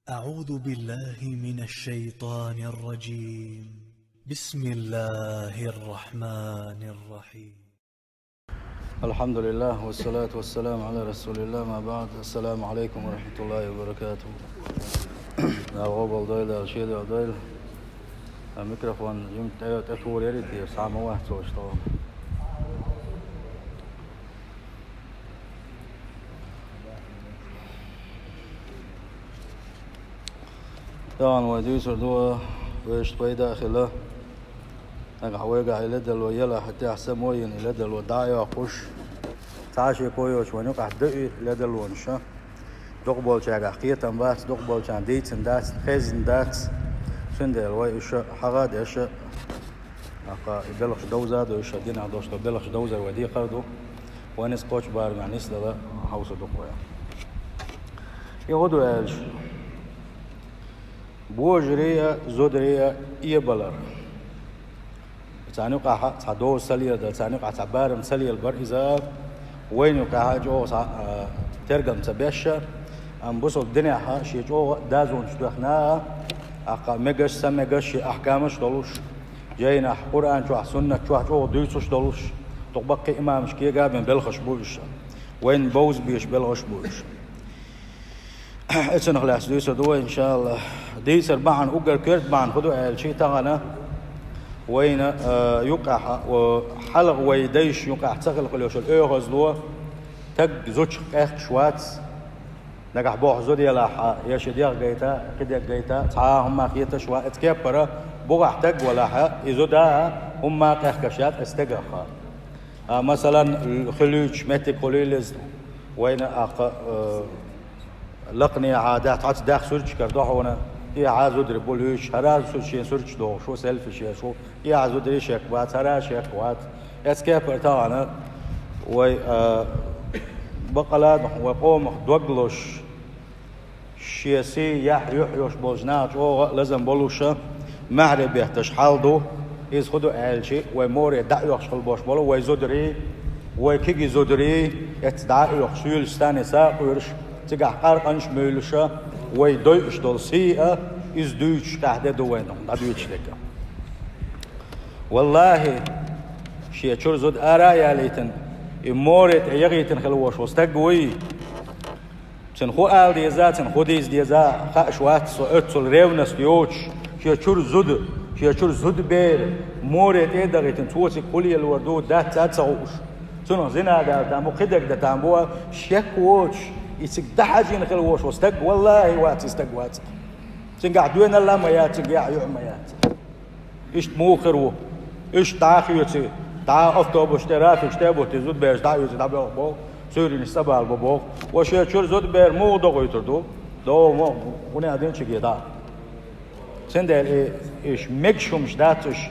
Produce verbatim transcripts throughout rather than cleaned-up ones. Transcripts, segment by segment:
أعوذ بالله من الشيطان الرجيم. بسم الله الرحمن الرحيم. الحمد لله والصلاة والسلام على رسول الله، ما بعد. السلام عليكم ورحمة الله وبركاته. Алгъо болу дойла, шеда дойла. А микрофон жим тӀе, тӀе тур яри те, сама вац цо что. Тахана вай дуьйцур ду, вешан пайда а хила. Нагахь вайгахь и ледарло яла, хӀетахь самойина и ледарло дӀа а йоккхуш. Цхьа а шеко йоцуш вайн юкъахь ду и ледарлонаш. Дукхахболчаьргахь кхетам бац, дукхахболчарна дийцина дац, хезна дац. Цундела вай уьш хьагӀ а деш, тӀаккха и белхаш довза а ду, уьш динах долуш долу белхаш довзар вай декхар а ду. Вайн иза кхочу барамехь нисдала хьовса ду-кх вай. И хӀун ду аьлча, божарий а, зударий а эбалар. Царна юкъахь цхьа доза ца леладар, царна юкъахь цхьа барам ца лелабар иза вайна юкъахь чӀогӀа цхьа, а, тергам ца беш, амма бусалба динехь шен чӀогӀа а дозанаш доьхна, тӀаккха мегаш а, ца мегаш а шен ахкамаш а долуш, жайнахь, Къуръан чохь, суннат чохь чӀогӀа дуьйцуш а долуш, дукха баккхий имамаш кега а бина белхаш бу уьш. Вайна бовза безаш белхаш бу уьш. Оцунах лаьцна дуьйцур ду вай, иншааллахӀ. Дийцар бахьана, уггар коьрта бахьана хӀун ду аьлча, тахана вайна, а, юкъахь, о, хьалха вай дайша юкъахь ца хилла хила йолуш йолу оьгӀазло, стаг зудчух къехкаш вац. Нагахь боху зуда елахь, я ши дегӀ гайта, кхидерг гайта, цхьа а хӀумма хеташ вац. Оцу кепара, бухахь стаг валахь, и зуда а хӀумма къехкаш яц оцу стегах. А, масалан, хуьлуьйтуш меттиг хуьлийла иза, вайна аккха, э, лакхане а дац, хьаца даьхна суьрташ карадо хьуна, и хьан зударий бу луьйчуш, хӀара зуда шен суьрташ дохуш ву, селфиш еш ву, и хьан зударий шек вац, хӀара шек вац. Оцу кепара тахана вай, э, баккъала а вай къомах дог лозуш, шен сий, яхь, юьхь йолуш болчу наха чӀогӀа а лазам болуша, маьхьарий бетташ хьал ду. Иза хӀун ду аьлча, вай море дӀа а оьхуш хила болуш болу вай зударий, вай кегий зударий, эцца дӀа а оьхуш, суьйлаш санна сакъоьруш, цигахь къаркъанаш а муьйлуша, вай дойуш долу сий а, иза дуьйцуш къаьхьа де ду вайна, дӀадуьйцуш дерг а. ВаллахӀи, шен чуьра зуда ара а ялийтина, и море тӀе яхийтина хила волуш волу стаг вуй. Цуьнан хӀун ала деза, цуьнан хӀун дийца деза, хууш вац со, оццул ревность йоцуш, шен чуьра зуда, шен чуьра зудабер, море тӀе а дахийтина, цо цига хӀун лелор ду, дац а ца хууш. Цунах зина дан там бу, кхидерг дан там бу, шек воцуш, и цига дӀахьажийна хила волуш волу стаг, валлахӀи, вац и стаг вац. Цуьнгахь доьналла а ма яц, цуьнгахь юьхь а ма яц. Иштта муха хир ву? Иштта дӀа а хьоьций, дӀа а автобус тӀе, рафик тӀе а бутий, зудабераш дӀа а оьций, дӀабоьлху боху, суьйранаш цӀа бала бу боху. Ва шен чуьра зудабер муха дохуьйтур ду? ДогӀу ма, хӀун а дина чуьра дӀа. Цундела и, уьш мегаш хӀумаш дац уьш.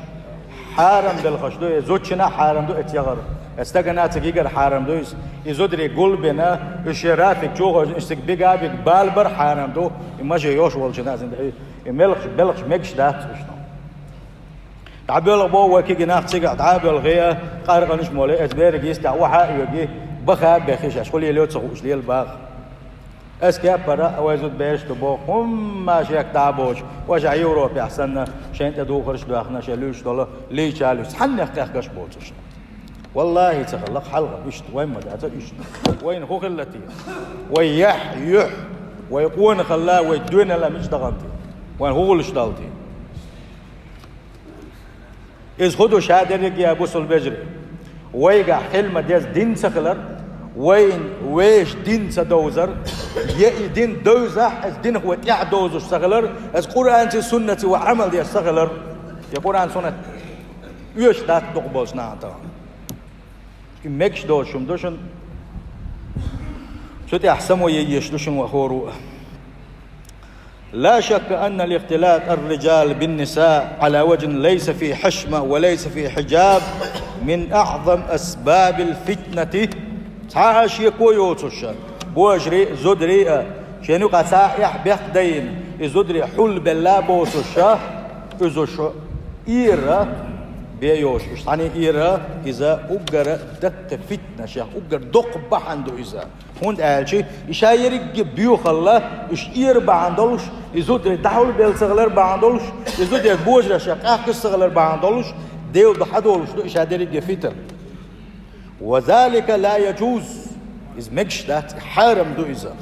Хьарам белхаш ду, и зудчунна а хьарам ду эцца яхар. Эцца стагана а цига йигар хьарам ду иза. И зударий гулбина, уьш шен рафик чу а хевшина, уьш цига бига а бига бала бар хьарам ду, и мажа йолуш волчунна а цундела. И мелхаш, белхаш мегаш дац уьш. ДӀабоьлху боху вай кегий нах цигахь, дӀабоьлхий, къаркъанаш а молий, эцца берриг йистехь охьа а оьгий, баха а бехий, шаьш хӀун лелайо ца хууш лела баха. Оцу кепара вай зудабераш а ду боху, хӀумма шек дӀа а боцуш, вайшиъ Европехь санна, шайна тӀе духарш а доьхна, шайн луьйш долу лийча а луьйш, цхьаннех къехкаш а боцуш. ВаллахӀи, ца хилла-кх хьалха иштта, вайн ма дац иштта. Вайна хӀун хилла те? Вай яхь, юьхь, вай къонахалла, вай доьналла мича дахана те? Вайн хӀун хуьлуш дала те? Иза хӀун ду ша дерриге а, бусалба вежарий? Вайгахь хила ма деза дин ца хилар, вайн вешан дин ца довзар, я и дин довзахь, иза динах вай тӀаьхьа довзуш ца хилар, иза Къуръанций, суннатций вай Ӏамал деш ца хилар, я Къуръан, суннат оьшуш дац дукха болчу нахана тахана. И мегаш доцуш хӀума ду шуна. Цу тӀехь само ян езаш ду шуна вай хӀора а. لا شك أن الاختلاط الرجال بالنساء على وجه ليس فيه حشمة وليس فيه حجاب من أعظم أسباب الفتنة. Цхьа а шеко йоцуш, божарий а, зударий а, шен юкъа цхьа а эхь-бехк дайна, и зударий хьулбелла а боцуш, иза шу ира бен йоцуш, уьш цхьаьна ира, иза уггар даккхий фитна шех, уггар доккха бахьана ду иза. ХӀунда аьлча и ша ерриге боьхалла, уьш ира бахьана долуш, И зударий дӀахьулбелла ца хилар бахьана долуш, и зударий божарашка къаьхкаш ца хилар бахьана долуш, Дала ду хьадолуш ду и ша дерриге фитан. وذلك لا يجوز. Иза мегаш дац, хьарам ду иза.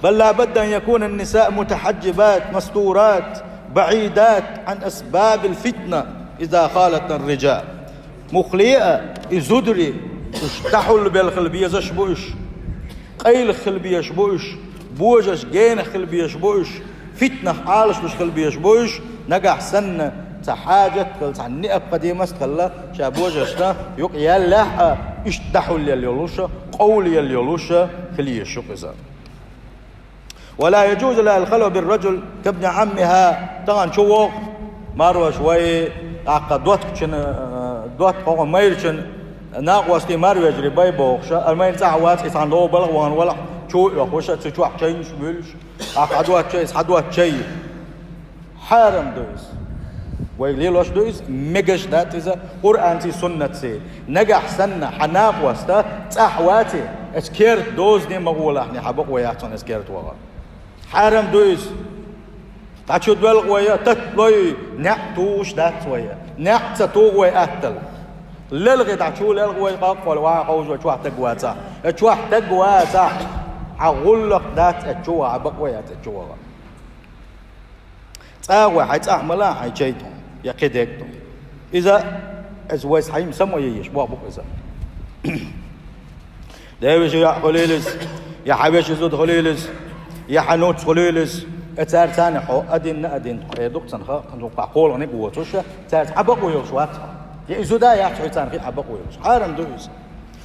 بل لا بد أن يكون النساء متحجبات مستورات بعيدات عن أسباب الفتنة إذا خالطن الرجال. Муххале а и зударий, уьш дӀахьулбелла хила безаш бу уьш. Къайлаха хила безаш бу уьш, божарш генах хила безаш бу уьш, фитнах Ӏалашдеш хила безаш бу уьш, нагахь санна цхьа хьаджат хилла, цхьа необходимость хилла, ша божаршна юкъа яьллехь а, иштта дӀахьулъелла йолуша, къовлаелла йолуша хила езаш ю-кх иза. ولا يجوز لها الخلوة بالرجل كابن عمها. Тахана чу вогӀу марваш вай, тӀаккха доттагӀчун, э, доттагӀа хӀокху майрачун накъостий марвежарий бай бохуша, а майра цӀахь вац, и цхьана ло балха вахана валахь, чу а оьхуша, цу чохь чайнаш муьйлуш, тӀаккха хьан доттагӀча, иза хьан доттагӀча. Хьарам ду иза. Вай лелош ду иза, мегаш дац иза, Къуръанций, суннатций. Нагахь санна хьан накъоста цӀахь ваций, эцу керта дозане ма гӀолахьний, хьан бакъо яц хьуна эцу керта ваха. Хьарам ду иза. ДӀа чу доьлху вай, татталой, неӀ тухуш дац вай. НеӀ ца туху вай атталла. Лелхи дӀа чу лелху вай, къаккъолла ваха хьовзо чохь таг вацахь. Э, чохь таг вацахь, хьан гӀуллакх дац эцу чу ваха, хьан бакъо яц эцу чу ваха. ЦӀа а гӀой, хьайн цӀахь ма лахь хьайн чай тӀе, я кхин дег тӀе. Иза, иза вайца хьайна самаяйеш боху бу-кх иза. Ден вешин йоӀ хуьлийла иза, я хьан вешин зуда хуьлийла иза, я хьан нуц хуьлийла иза, э, цара царна хьо а дина, а дина, кхин ду-кх царна ха, кхин ду-кх кхолгӀаниг а воцуша, цаьрца хьан бакъо йолуш вац хьо. Я и зуда а яц хьо, царна хи хьан бакъо йолуш. Хьарам ду иза.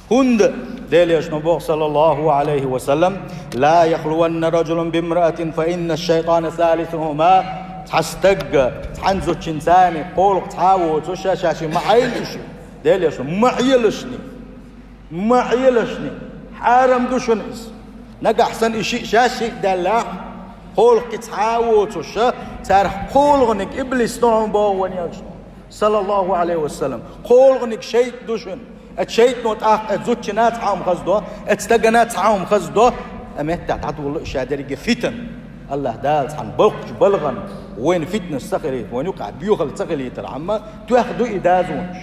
ХӀунда Делан Элчано боху, саллаллаху Ӏалайхи ва саллам: «لا يخلون رجل بامرأة فإن الشيطان ثالثهما». Цхьа стагга, цхьана зудчуьнца кхолгӀа цхьа а воцуш, ша шиъ ма Ӏелаш. Делан Элчано: «Ма Ӏелашний, ма Ӏелашний, хьарам ду шуна иза». Нагахь санна и шиъ, ша шиъ даьллехь, кхолгӀа кхин цхьа а воцуш, царах кхолгӀаниг иблис ду хьуна боху вайн Элчано, саллаллаху Ӏалайхи ва саллам. КхолгӀаниг шайтӀа ду шуна. Оцу шайтӀано тӀаккха оцу зудчуьнца цхьа хӀума хазадо, оцу стагана цхьа хӀума хазадо, а меттехь дӀадолу ша дерриге фитан. АллахӀ Дала цхьана боккхачу балхана вайна фитнаш ца хилийта, вайна юкъахь боьхалла ца хилийтархьама, тоьхна ду и дозанаш.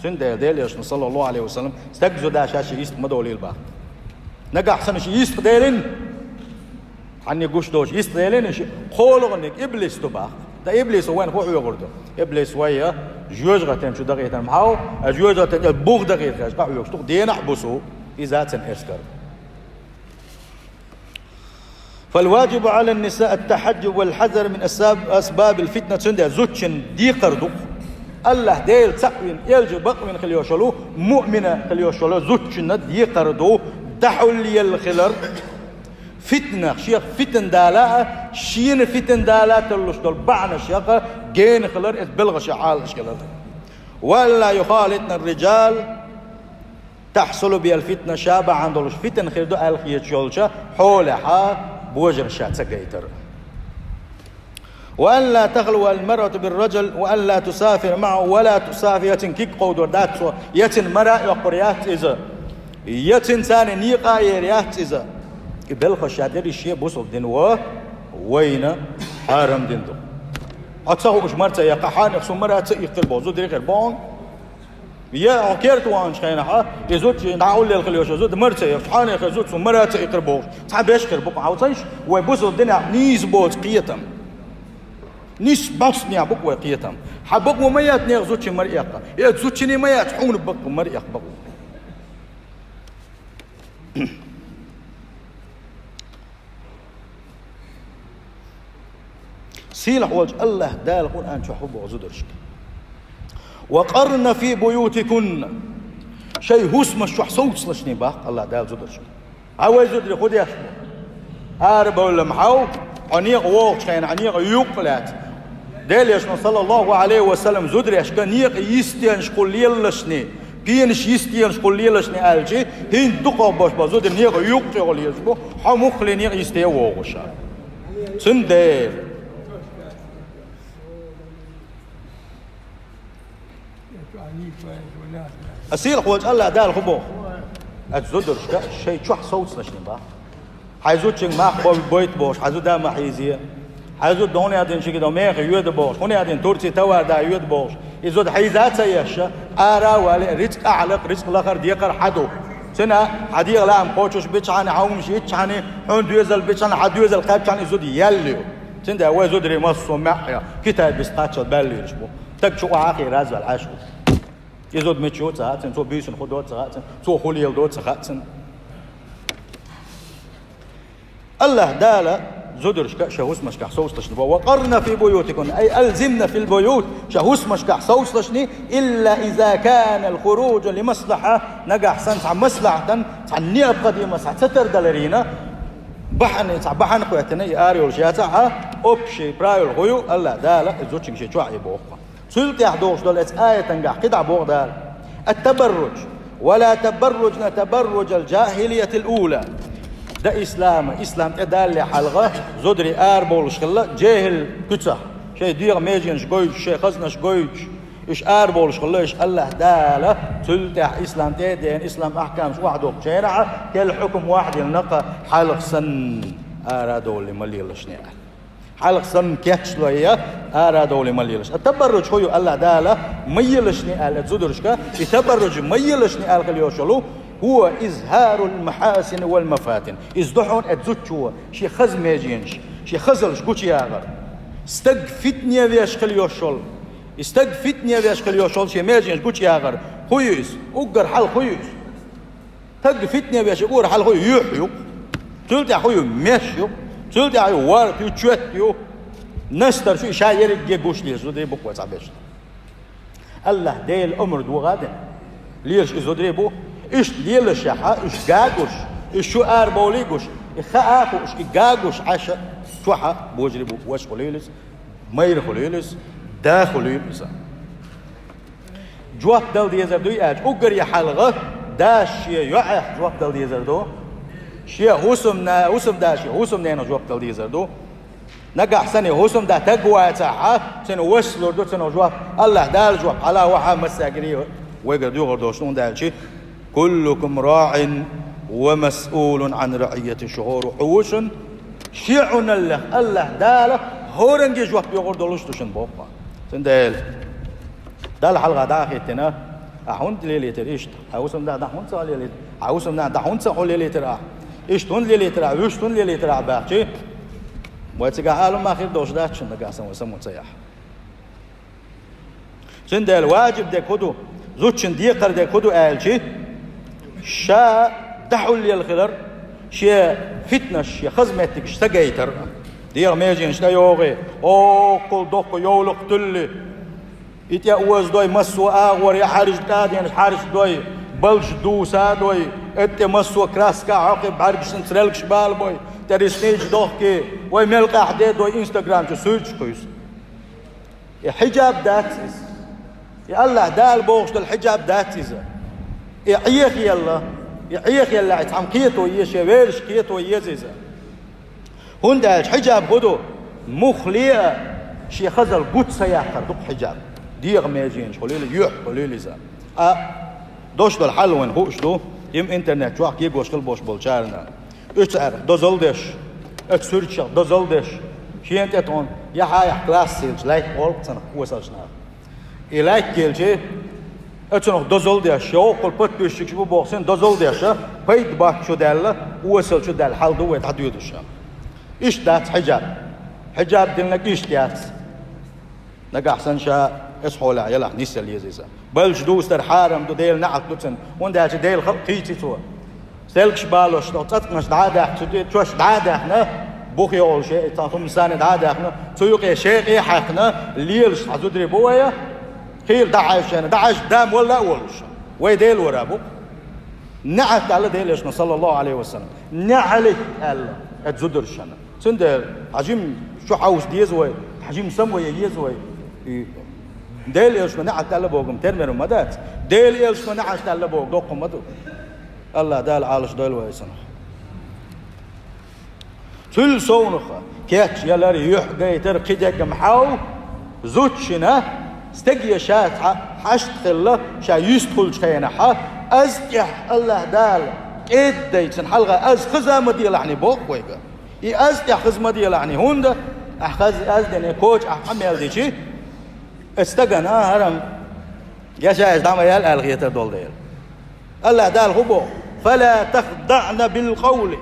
Цундела Делан Элчано, саллаллаху Ӏалайхи ва саллам, стаг, зуда ша шиъ йист ма долийла боху. Нагахь санна шиъ йист делира, хьанна гуш доцуш йист делира шиъ, кхолгӀаниг иблис ду боху. Ткъа иблисо вайна хӀун хьоьхур ду? Иблис вай, а, жоьжахатин чу дахийтина ма хьов, а жоьжахатин чу бух дахийта хезча къахьоьгуш ду-кх денахь а, буса а, иза цуьнан эскар. فالواجب على النساء التحجب والحذر من أسباب، أسباب الفتنة. Цундела зудчун декхар ду-кх. АллахӀ Дела цхьаъ вина, Элча бакъвина хила йиш йолу, муъмина хила йиш йолу зудчунна декхар ду дӀахьулъелла хилар. Фитнах, шех фитна дала а, шена фитна дала а таллуш долу бахьанашех гена хилар, иза белхашех Ӏалаш хилар. وأن لا يخالطن الرجال تحصل بها الفتنة, ша бахьана долуш фитна хир ду аьлла хеташ йолчу хьолехь божарша ца гайтар. وأن لا تخلو المرأة بالرجل وأن لا تسافر معه ولا تسافر, я цуьнан куьг кховдор дац цо, я цуьнан мара а йоккхур яц иза, я цуьнца некъа а ер яц иза. И белхаш ша дерриш а бусалба дино вайна хьарам дина ду. Хьо ца хууш мара ца яккха, хьенех цо мара ца иккхира боху, зуда иккхира боху. Я хьо керта ваханчу хенахь, и зуда дӀахьулъелла хила йиш йолу зуда мара ца иккхича, хьенех и зуда цо мара ца иккхира бохуш, цхьа беш хир бу-кх, хьовсийша, вай бусалба динехь нийса боцу кхетам. Нийса бӀостанехь бу-кх вай кхетам. Хьан бакъо ма яц некъа зудчун мара эккха. И зудчуьнан ма яц хьуна бакъо мара эккха бакъо. Сийлахь волчу АллахӀ Дала Къуръан чохь хӀун боху зударшка: «وقرن في بيوتكن». Шайн хӀусамаш чохь совцалашний боху АллахӀ Дала зударшка. Хьан вай зударий хӀун деш бу? Арабевлла ма хьов, хьо некъа вогӀучу хенахь некъа юккъе лаьцна. Делан Элчано, саллаллаху Ӏалайхи ва саллам, зударешка некъа йистенашкахула лелалашний, пенаш йистенашкахула лелалашний аьлча, хӀинца дукхах болуш болу зударий некъа юккъехула лелаш бу, хьо муххале некъа йисте вогӀуш. Цундела Ас сийлахь волчу АллахӀ Дала хӀун боху? Ас зударшка шайн чохь совцалашний боху. Хьайн зудчуьнга мах бо-, бойта бохуш, хьайн зуда ма хьийзае. Хьай зуда дӀа хӀунда яздина шуьга, меха йода бохуш, хӀунда яздина Турци товар да йода бохуш. И зуда хьийза а ца еш, ара а вале, рицкъ ахьа лакха, рицкъ лахара декхар хьа ду. Цуьнан хьан дегӀан лаам кхочуш бичхьана, хьан хӀумаш йичхьана, хьуна доьзал бичхьана, хьан доьзал кхаьбчхьана и зуда яьлла ю. Цундела вай зударий массо а маьӀӀехь Китай бист кхаччалц баьлла йолуш бу. Стаг чу охьа а хиъна развал хьаьшка. И зуда мича ю ца хаьа цунна, цо буьйсанна хӀун до ца хаьа цунна, цо хӀун леладо ца хаьа цунна. АллахӀ Дала зударшка шайн хӀусамашкахь совцалаш боху: «وقرن في بيوتكن», ай, «ألزمن في البيوت», шайн хӀусамашкахь совцалаш, «إلا إذا كان الخروج لمصلحة», нагахь санна цхьа маслахьатан, цхьа необходимость, цхьа ца тардаларийна, бахьана, цхьа бахьана кхоьттина, и ара йолуш яцахь, общий правила хӀун ю, АллахӀ Дала и зудчуьнга шен чохь и боху. Цул тӀаьхьа догӀуш долу эцу аятангахь кхидӀа боху Дала: «التبرج ولا تبرجن تبرج الجاهلية الأولى». Дан ислама, ислам тӀедалале хьалха зударий арабовлуш хилла жехӀил куьцах, шайн дегӀан меженаш гойтуш, шайн хазанаш гойтуш, уьш арабовлуш хилла уьш. АллахӀ Дала цул тӀаьхьа ислам тӀе а деана, ислам ахкамаш охьадоккхучу хенахь, керла хьукам охьадиллина-кх, хьалха санна арадовлале ма лелаш аьлла. Хьалха санна кечлой, арадовлале ма лелаш. А табарруж хӀун ю, АллахӀ Дала ма елаш аьлла зударшка, и табарруж ма елаш аьлла хила йолуш йолу, «هو إظهار المحاسن والمفاتن». Иза ду хьуна оцу зудчо шен хаза меженаш, шен хазаллаш гучуяхар. Стаг фитне веш хила йолуш йолу. И стаг фитне веш хила йолуш йолу шен меженаш гучуяхар. ХӀун ю иза? Уггар хьалха хӀун ю иза? Стаг фитне веш, уггар хьалха хӀун ю? Юьхь ю. Цул тӀаьхьа хӀун ю? Меш ю. Цул тӀаьхьа ю ворта ю, чоьтта ю. Настарш ю, и ша ерриге гуш лелаш зударий бу-кх вай цхьаберш. АллахӀ Делан омра догӀа а дина, лелаш и зударий бу. Иштта лелашехь, уьш гагуш, уьш чу арабовлий гуш, и хаа а хууш, и гагуш Ӏаш чохь божарий бу, ваша хуьлийла иза, майра хуьлийла иза, да хуьлийла иза. Жоп дала дезар дуй аьлча, уггаре хьалха дас шен йоӀех жоп дала дезар ду. Шен хӀусамна-, хӀусамда шен хӀусамненах жоп дала дезар ду. Нагахь санна хӀусамда стаг вацахь, цуьнан вас лур ду цунах жоп. АллахӀ Дала жоп хьалха вахьа массаьргара вайгара дуьйцур долуш ду, хӀунда аьлча: «كلكم راع ومسؤول عن رعيته». Шу хӀора хьу ву шуна, шен Ӏуналлех АллахӀ Дала хӀоранге жоп йогӀур долуш ду шуна боху. Цундела Далла хьалха дӀа а хӀиттина, ахьа хӀунда лелийтира иштта? Хьан хӀусамда дӀа хӀунда ца лелийтира? Хьан хӀусамда дӀа хӀунда ца хьо лелийтира ахьа? Иштта хӀунда лелийтира ахьа? Вуьшта хӀунда лелийтира ахьа баьхчи, вай цигахь ала ма хир долуш дац шуна, нагахь санна вай самукъа ца яхь. Цундела важиб дерг хӀун ду, зудчун декхар дерг хӀун ду аьлчи, ша дӀахьулъелла хилар, шен фитнаш, шен хаза меттигаш ца гайтар, дегӀан меженаш тӀейогӀий, оккхул доккха йовлакх туьллий, и тӀе оза дой, массо а агӀор я хьаьржа тӀаденаш хьаьржа дой, балдаш дуса а дой, эт тӀе массо а краска а хьокхий, бӀаьргашна црелгаш бала бой, тӀе реснички дохкий, вай мел къаьхьа де дой, инстаграм чу суьрташ кхуьйсу. И хьиджаб дац иза. И АллахӀ Дала бохуш долу хьиджаб дац иза. И Ӏехаелла, и Ӏехаелла, и цхьамма кхето еза, шен велаш кхето еза иза. ХӀунда аьлча хьиджаб хӀун ду? Муххале а шен хазалла гучу ца яккхар ду-кх хьиджаб. ДегӀан меженаш хуьлийла, юьхь хуьлийла иза. Ткъа дош долу хьал вайна хууш ду, и-м интернет чохь кегош хила болуш болчарна. Уьш цаьрга дозалла деш, оцу суьрташах дозалла деш, шена тӀе тхуна яхьа-яхь класс хилча, лайк олу-кх цунах осалчу наха. И лайк елчи, оцунах дозалла деш, шен оккхул подписчикаш бу боху син дозалла деш, пайда боцчу даьлла, осалчу даьлла хьал ду вай дӀадоьдуш. Иштта дац хьиджаб. Хьиджаб динарг иштта яц. Нагахь санна ша эцу хьолехь ялахь нисъяла еза иза. Балдаш дустар хьарам ду, Делан неӀалт ду цунна, хӀунда аьлча Делан халкъ кхийци цо. Стелгаш балош, цӀацкъанаш дӀа а даьхна, цу тӀе чоьш дӀа а даьхна, бух йолуш, цхьа хӀуманаш санна дӀа а даьхна, цу юкъе шекъе а хьаькхна, лелаш хьан зударий бу вай, хийла дӀахьаьжча, дӀахьаьжча, дам валла а волуш. Вай Дела вара бу-кх. НеӀалт аьлла Делан Элчано, саллаллаху Ӏалайхи ва саллам. НеӀалт аьлла оцу зударшна. Цундела хьан жима чу хьовса деза вай, хьан жима самаве еза вай. И Делан Элчано неӀалт аьлла бохург-м термерам ма дац. Делан Элчано неӀалт аьлла бохург доккха ма ду. АллахӀ Дала Ӏалаш дойла вай цунах. Цул совнаха кечъялар, юьхь гайтар, кхидерг-м хьал, зудчунна стеге ша цхьа хьашт хилла, ша юьстахуьлучу хенахь, аз тӀехь АллахӀ Дала кӀеда дайчун хьалха аз хаза ма делахьний боху вайга. И аз тӀехь хаза ма делахьний, хӀунда Ахь хаза аз дина, коча ахь къамел дичи, эцу стагана хьарам, я ша иза дӀа ма ял аьлла хетар долу дела. АллахӀ Дала хӀун боху: «Фала тахдаъна билкъавли».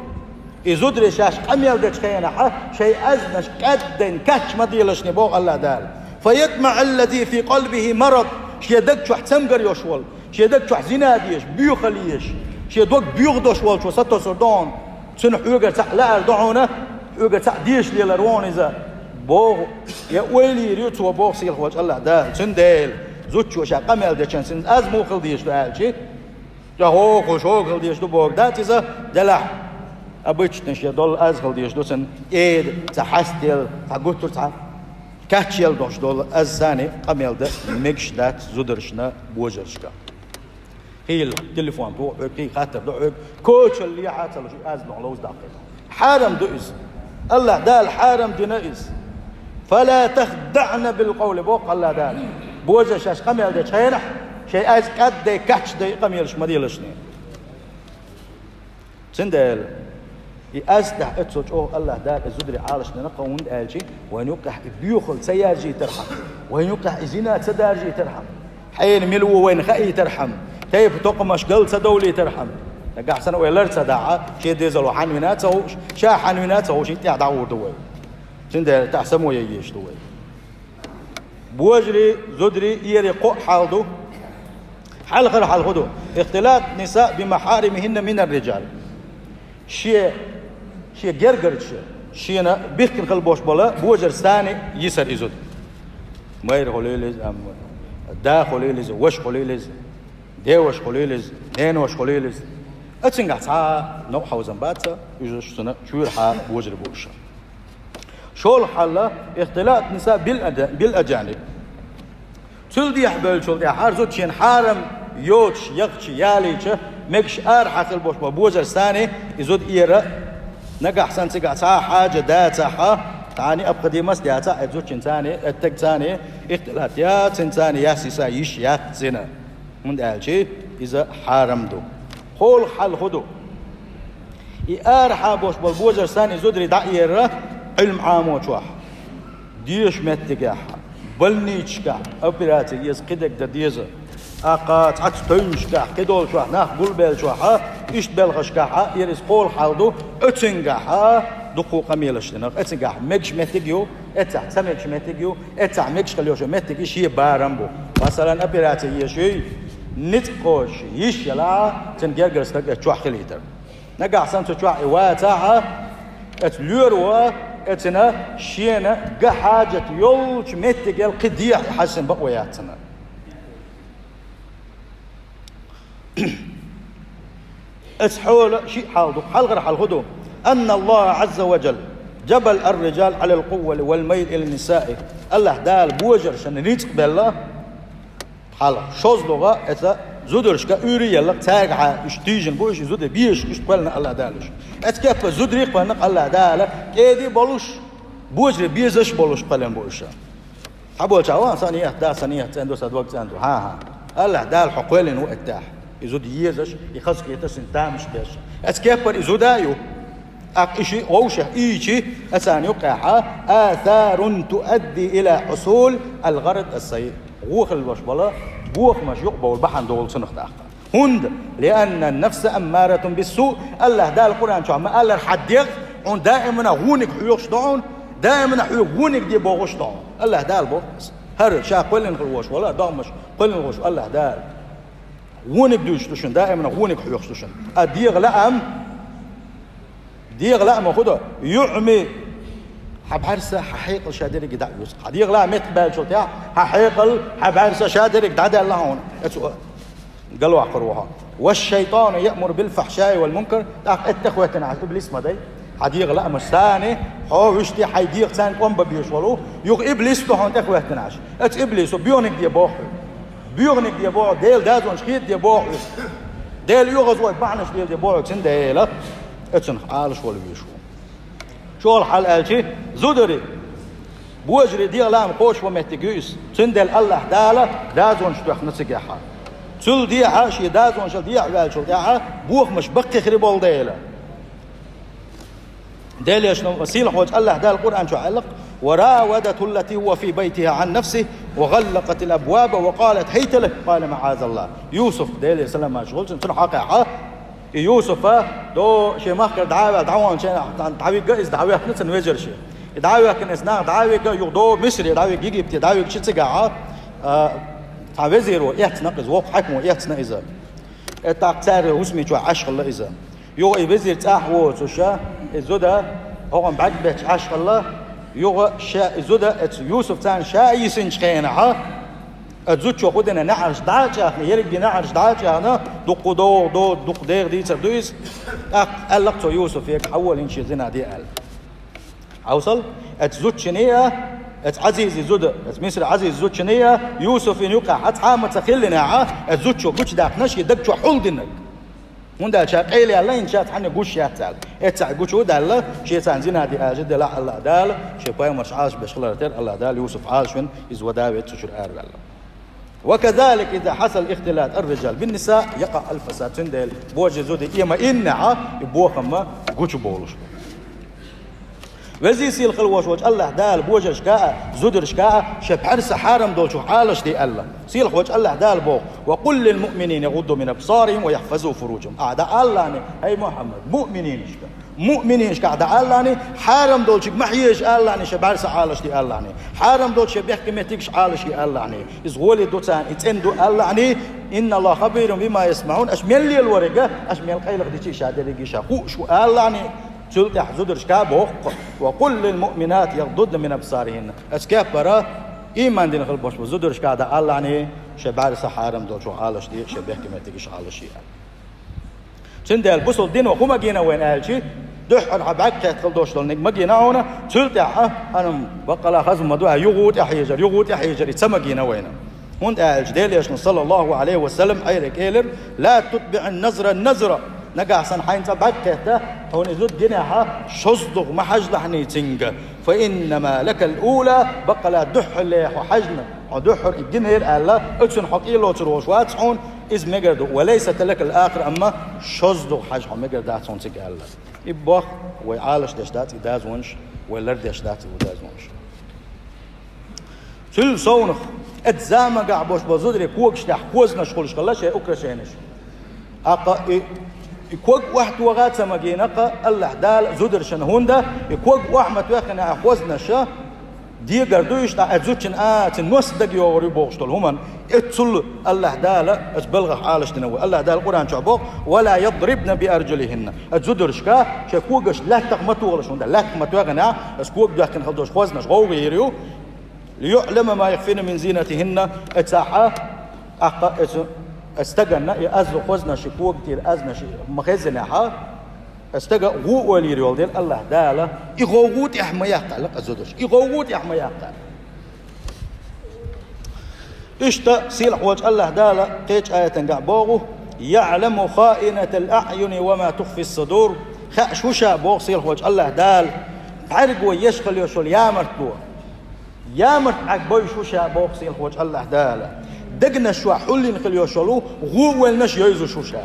И зударий шаьш къамел дечу хенахь, шайн аьзнаш кӀаддайна кач ма делашне, боху АллахӀ Дала. «Фаятмаъ аллази фи къалбихи марад». Шен даг чохь цамгар йолуш волу, шен даг чохь зина дезаш, боьхалла езаш, шен дог боьха долуш волчо сатосур ду хьуна. Цуьнан хьоьгара цхьаъ лаар ду хьуна, хьоьгара цхьаъ деша лелар ву хьуна иза, боху. Я ойла йийр ю цо, боху сийлахь волчу АллахӀ Дала. Цундела зудчо ша къамел дечу хенахь, аз муха хила дезаш ду аьлчи, ша хӀокхо шога хила дезаш ду боху дац иза, делахь а, обычно шен долу аз хила дезаш ду цуьнан, кӀеда, цхьа хьаста елла, цхьа гуттар а, цхьа кач елла долуш долу аз санна къамел дан мегаш дац зударшна, божаршка. Хийла телефон туху хьоьга, кхин хаттар ду хьоьга, кочалла лехьа а ца луш, и аз ловза даккхийта. Хьарам ду иза. АллахӀ Дала хьарам дина иза. «Фала тахдаъна билкъавли», боху АллахӀ Дала. Божарш шаьш къамел дечу хенахь, шайн аз кӀаддай, кач дай къамелаш ма делашне. Цундела и аз тӀехь эццо чӀогӀа АллахӀ Дала и зударий Ӏалашдина кху, хӀунда аьлча вайн юккъехь и боьхалла ца яржийтархьама, вайн юккъехь и зина ца даржийтархьама, хьенан мила ву вайна хаийтархьама, тайпа токхамаш гал ца довлийтархьама. Нагахь санна вай лар ца дахь, шен дезало хьанна вина а ца хууш, ша хьанна вина а ца хууш, и тӀехь дӀагӀур ду вай. Цундела тӀехь само ян езаш ду вай. Божарий, зударий, иерий кхоъ хьал ду. Хьалхара хьал хӀун ду? Ихтилат ниса би махьаримихинна минар риджал. Шен, шен гергарча, шена бихкина хила бош бола божаршца йисар и зуда. Майра хуьлийла иза, амма да хуьлийла иза, ваша хуьлийла иза, деваша хуьлийла иза, неноша хуьлийла иза. Ацуьнгахь цхьа а новкъа хьовзам бац, уьш цуьнан чоьрахьа божарий бу уьш. ШолгӀа хьал: ихтилат ниса бил аджа-, бил аджаниб. Цул дехьа бевллачул тӀаьхьа, хӀара зуда шена хьарам йоцуш, яхча, ялийча, мегаш арахьа хила бош бу божаршца и зуда иер. Нагахь санна цигахь цхьа а хьаджа дацахь, цхьа а необходимость яцахь, и зудчунца, и стагца ихтилат ян, цуьнца ясса йиса йиш яц цуьнан. ХӀунда аьлча иза хьарам ду. КхоалгӀа хьал хӀун ду? И арахьа бош болу божаршца и зударий дӀаэр Ӏилма Ӏамочохь, дезачу меттигехь, больницашкахь, операци еза, кхидерг дан деза, тӀаккха цхьацца тевжашкахь, кхидолчохь, нах гулбеллачохь, иштта белхашкахь, иза кхоалгӀа хьал ду, оцуьнгахь дуккха къамелаш динарг, оцуьнгахь мегаш меттиг ю, эццахь ца мегаш меттиг ю, эццахь мегаш хила йолуш йолу меттиг и шен барам бу. Масалан, операци езаш юй, ницкъ кхочуш йиш ялахь, цуьнан гергара стаг эцу чохь хилийтар. Нагахь санна цу чохь и вацахь, эцу лоьро, эцна шена ган хьаджат йолчу меттигел кхин дехьа хьаьжсина бакъо яц цуьнан. Эцу хьола шиъ хьал ду, хьалхара хьал хӀун ду? Анна Аллаха Ӏазза ва Джалла джабала ар-риджала Ӏалал къуввати вал майли илан нисаи. АллахӀ Дала божаршна ницкъ белла, хьалха шозлагӀа эцу зударшка уьйр а елла, цаьргахьа уьш тийжина бу, уьш и зуда безаш, уьш кхоьллина АллахӀ Дала уьш. Эцу кеппара зударий кхоьллина АллахӀ Дала, кӀеда а болуш, божарий безаш а болуш кхоьллина бу уьш. Цхьаболчара: «Сан ният да, сан ният цӀена ду, сан дог цӀена ду». ХӀан-хӀа. АллахӀ Дала хьо кхоьллина ву эттехь. И зуда езаш, и хазахеташ, и тамаш беш. Эцу кеппара и зуда а ю. ТӀаккха и шиъ вовшех ийчи, ацарна юккъехьа: «Асарун туадди ила хьусул ал-гӀарад ас-саййиъ». Вон хила луш бола, бохамаш юкъабовла бахьана долу цунах тӀаккха. ХӀунда? «Лианна ан-нафса аммаратун бис-суъ». АллахӀ Дала Къуръан чохь ма-аллара, хьан дегӀ хьуна даимана вониг хьоьхуш ду хьуна, даимана хьоьга вониг де бохуш ду хьуна. АллахӀ Дала боху иза. ХӀара ша кхоьллина хила вош вала, догӀмаш кхоьллина вош ву АллахӀ Дала. Вониг дуьйцуш ду шуна, даимана вониг хьоьхуш ду шуна. А дегӀан лаам, дегӀан лаам хӀун ду? «Юъми». Хьан бӀаьрса, хьан хьекъал ша дерриге дӀа а оьцу. Хьан дегӀан лаам меттахбаьллачул тӀаьхьа, хьан хьекъал, хьан бӀаьрса ша дерриге дӀадаьлла хьуна. Эцу галваккхар ву хьо. «Ваш-шайтӀану яъмуру бил-фахьшаи вал-мункар». ТӀаккха эцу тӀехӀоьттина Ӏаш иблис ма дай. Хьан дегӀан лаамаш санна, хьо вуьшта хьайн дегӀ царна къомба беш волу, юха иблис ду хьуна тӀехӀоьттина Ӏаш. Эцу иблисо боьханиг де боху хьоьга. Боьханиг де боху, Делан дозанаш хеда де боху хьоьга. Делан оьгӀазвахар бахьанаш леладе боху хьоьга, цундела эцунах Ӏалаш вала везаш ву. ШолгӀа хьал аьлчи, зударий, божарий дегӀан лаам кхочуш бан меттиг ю иза. Цундела АллахӀ Дала дозанаш тоьхна цигахьа. Цул дехьа, шен дозанашал дехьаваьллачул тӀаьхьа, бохамаш баккхий хир болу дела. Делан сийлахьволчу АллахӀ Дала Къуръан чохь аьлла: «وراودته التي هو في بيتها عن نفسه وغلقت الأبواب وقالت هيت لك قال معاذ الله». Юсуф, Делера салам хуьлда цунна, цунна хьакъехьа, и Юсуфа до шен махкара дӀа а ваьлла, дӀаваханчу хенахь дӀавигна иза, дӀавоьхкина цунна вежарша. И дӀавоьхкина иза нах дӀавигна, юха до Мисаре дӀавигна, Египте дӀавигна, ши цигахь а, цхьа везиро эцна иза, воккха хьаькамо эцна иза. Э, тӀаккха цара хӀусаме чохь Ӏаш хилла иза. Юха и везир цӀахь а воцуш, и зуда хӀокхунна бӀаьрг бетташ Ӏаш хилла, юха ша, и зуда, эцу Юсуф царна ша а йисинчу хенахь, а зудчо хӀун дина, неӀарш дӀа а чӀагӀна, ерриге неӀарш дӀа а чӀагӀна, дуккха догӀу, до-, дуккха дегӀан дийцар ду иза. ТӀаккха аьлла-кх цо Юсуфе: «Хьавола, хӀинца шен зина де», – аьлла. Хьовсал, эцу зудчуьнан а, эцу Ӏазизан зуда, эцу Мисар Ӏазизан зудчуьнан а, Юсуфан юккъехь цхьа а ма ца хиллинехь, эцу зудчо гучудаьккхина шен даг чохь хьулдинарг. ХӀунда аьлча ша къайлаяьлла хӀинца, цхьанна гуш яц аьлла. Эццахь гучу даьлла, шен царна зина де аьлла делахь а, АллахӀ Дала шен пайхамарш Ӏалашбеш хиларна тера АллахӀ Дала Юсуф Ӏалашвина, иза вада веъча цу чуьра араваьлла. وكذلك إذا حصل اختلاط الرجال بالنساء يقع الفساد. Цундела божарий зуда и ма иннехь, и бохам ма гучубовлуш бу. Везий сийлахь хила волуш волчу АллахӀ Дала божаршка а, зударшка а шайн бӀаьрса хьарам долчух Ӏалашде аьлла. Сийлахь волчу АллахӀ Дала боху: «وقل للمؤمنين يغضوا من أبصارهم ويحفظوا فروجهم». Ахьа дӀаалалахь, хӀай Мухьаммад, муъмининашка, муъмининашка дӀаалалахь, хьарам долчуьнга ма хьежа алалахь, шайн бӀаьрса Ӏалашде алалахь, хьарам долчу шайн бехке меттигаш Ӏалашъе алалахь, иза гӀоли ду царна, и цӀена ду алалахь, «إن الله خبير بما يصنعون», аша мел лелориг а, аша мел къайлаха дичи а ша дерриге а ша хууш ву алалахь. Цул тӀаьхьа зударшка а боху: «وقل للمؤمنات يغضضن من أبصارهن». Аса кепара ийман дина хила болуш болу зударшка а дӀаалалахь, шайн бӀаьрса хьарам долчух Ӏалашде, шайн бехке меттигаш Ӏалашъе. Цундела бусалба дино хӀун магийна вайна аьлча, дуьххьара хьан бӀаьрг кхетта хила долуш долу ниг магийна хьуна, цул тӀаьхьа, хӀана, баккъала хаза ма ду, юха тӀе хьежар, юха тӀе хьежар, и ца магийна вайна. ХӀунда аьлча Делан Элчано, саллаллаху Ӏалайхи ва саллам, Ӏера элира: «لا تتبع النظرة النظرة». Нагахь санна хьайна цкъа бӀаьрг кхетта, хьуна и зуда гинехь, шозлагӀа ма хьажалахь цуьнга. «فإنما لك الأولى», баккъала дуьххьарле хьо хьаьжна, хьо дуьххьара и гинера аьлла, оцунна хьо кӀел лоцур волуш вац хьуна, иза мегар ду. «وليست لك الآخرة», амма шозлагӀа хьажа хьо мегар дац хьуна цига аьлла. И боху вай Ӏалашдеш дац и дозанаш, вай лардеш дац и дозанаш. Цуьнан совнаха, эцу заманахь болуш болу зударий когаш тӀехь хозанаш хуьлуш хилла шайн украшенеш. ТӀаккха и, и ког охьатоха а ца магийна-кх АллахӀ Дала зударшна, хӀунда и ког охьа ма тоьххинехь хозанаш дегар ду, иштта а зудчун а цуьнан нос дага йогӀур ю бохуш долу хӀуманна. Эццул АллахӀ Дала оцу балхах Ӏалашдина вай. АллахӀ Дала Къуръан чохь боху: «ولا يضربن بأرجلهن». Оцу зударшка шайн когаш латтах ма тохалаш, хӀунда латтах ма тоьххинехь, оцу кога доьхкина хила долуш хозанаш гӀовгӀа йийр ю. «ليعلم ما يخفين من زينتهن». Эццахь, тӀаккха эцу, эцу стаганна и аззу хозанаш, и кога тӀера азнаш ма хезнехь, эцу стага гӀо ойла йийр йолу дела АллахӀ Дала, и гӀовгӀа тӀехь ма яккха аьлла-кх оцу зударшка. И гӀовгӀа тӀехь ма яккха. Иштта сийлахь волчу АллахӀ Дала кхечу аятангахь боху: «يعلم خائنة الأعين وما تخفي الصدور». Хаьаш ву ша, боху сийлахь волчу АллахӀ Дала, бӀаьрго еш хила йолуш йолу ямартло. Ямарт бӀаьрг бойуш ву ша, боху сийлахь волчу АллахӀ Дала. Дегнаш чохь хьулйина хила йолуш йолу гӀо ойланаш йовзуш ву ша.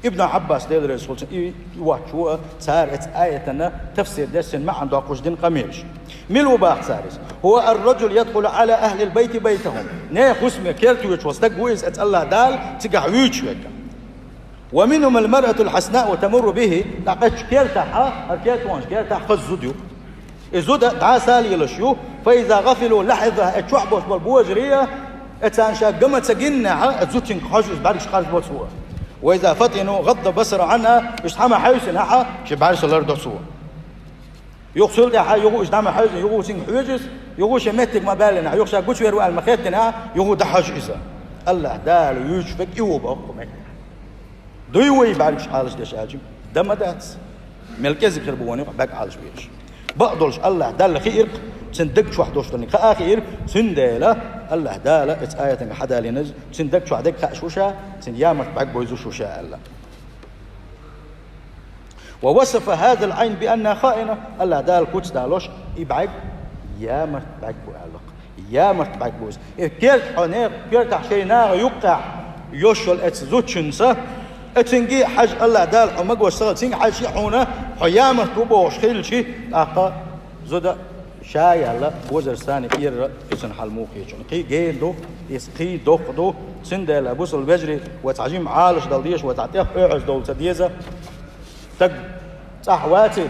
Ибн Ӏаббас, Дела реза хуьлда цунна, и воцчу а, цара эцу аятана тафсир деш, цуьнан маьӀна доккхуш дина къамелаш. Мила ву боху цара иза? «هو الرجل يدخل على أهل البيت بيتهم». Нехан хӀусаме керта воьдуш волу стаг ву иза, эцу АллахӀ Дала цигахь вуьйцуш верг. «ومنهم المرأة الحسناء تمر به». ТӀаккха кхечу кертахь, хӀара керта ваханчу кертахь хаза зуда ю. И зуда дӀасалелаш ю. «فإذا غفلوا لحظها». Эцу чохь болуш болу божарий а, эцарна ша ган ма ца гиннехь, эцу зудчуьнга хьожуш, бӀаьргаш къарзабо цо. «وإذا فطنوا غض البصر عنها». Уьш цхьа ма хьаьвсинехь, шен бӀаьрса лардо цо. Юха цул тӀаьхьа, юха уьш дӀа ма хьаьвзина, юха цуьнга хьоьжуш, юха шен меттиг ма баьллинехь, юха ша гучувер ву аьлла ма хеттинехь, юха дӀахьожу иза. АллахӀ Дала вуьйцуш верг и ву боху кху меттехь. Дуй вай бӀаьргаш Ӏалашдеш аьлча? Дан ма дац. Мел кӀезиг хир бу вайна юкъахь бӀаьрг Ӏалашбеш. Бакъдолуш АллахӀ Далла хиира-кх, цуьнан даг чохь долуш долу ниг хаа хиира, цундела АллахӀ Дала эцу аятангахь хьадалийна иза, цуьнан даг чохь дерг хаьаш ву ша, цуьнан ямарт бӀаьрг бойзуш ву ша аьлла. «ووصف هذه العين بأنها خائنة». АллахӀ Дала куц далош, и бӀаьрг ямарт бӀаьрг бу аьлла-кх. Ямарт бӀаьрг бу иза. И керта хьо нехан кертахь шайн наха юккъехь йолуш йолу эцу зудчуьнца, Э, цинги хьажа, АллахӀ Дала хьо магош ца хилча, цинги хьажа ши хьуна, хьо ямарт ву бохуш хилчи, тӀаккха зуда ша яьлла, возрастани ира, изан хьал муха хечун. Кхий гена ду, иза кхий доккха ду, цундела бусал вежарий, вай цхьа жима Ӏалаш дала деза, вай цхьа тӀех оьгӀаз довла ца деза. Таг цӀахь ваци,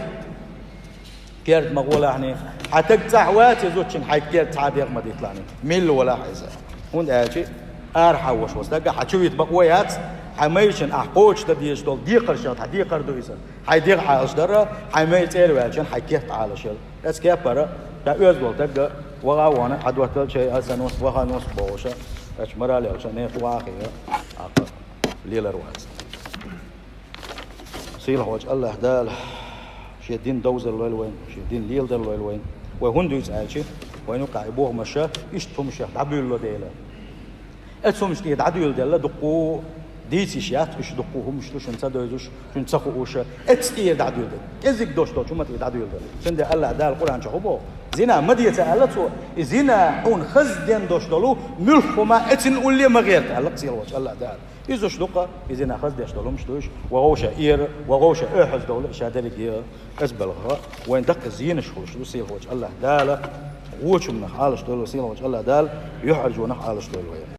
керда ма гӀолахьни, хьан таг цӀахь ваци зудчун, хьайга керда цхьа дегӀ ма дитлахьни, милла валахь иза. ХӀунда аьлча арахьа вош вац тагга, хьан чу вита бакъо яц, хьан майрачун ахь кхочушда дезаш долу декхаршах хьан декхар ду иза. Хьайн дегӀ Ӏалаш дара, хьайн майра цӀера ваьлчун хьайн керта Ӏалаш яра. Эцу кепара, ша оьзда волу тагга, ваха а вахана, хьан доттал чай, аса нус, ваха нус бохуша, эцу марал яьлча, нехан вахийа, ахьа лелар вац. Сийлахьволчу АллахӀ Дала шен дин довзар лойла вайн, шен дин леладар лойла вайн. Вай хӀунда дуьйцу аьлча, вайн юкъахь и бохамаша иштта хӀумашех дӀабуьйлало дела. Эцу хӀумаш тӀе дӀадуьйладелла дуккху дийца йиш яц, уьш дуккху хӀумаш ду, шуна ца девзаш, шуна ца хууша. Эцу тӀера дӀадуьйладелла. КӀезиг дош долчу хӀума тӀе дӀадуьйладелла. Цундела АллахӀ Дала Къуръан чохь хӀун боху? Зина ма де ца аьлла цо. И зина хьуна хаза ден дош долу муьлхха хӀума эцина улле ма гӀерта аьлла сийлахьволчу АллахӀ Дала. Иза уьш дукха, и зина хаза деш долу хӀумаш ду уьш, ваха вовша эр, ваха вовша оьхьаз довла, ша дерриг е. Ас балха, вайн даккха зенаш хуьлуш ду сийлахьволчу АллахӀ Дала, вочумнах Ӏалаш долу сийлахьволчу АллахӀ Дала, юьхьӀаьржонах Ӏалаш долу вай.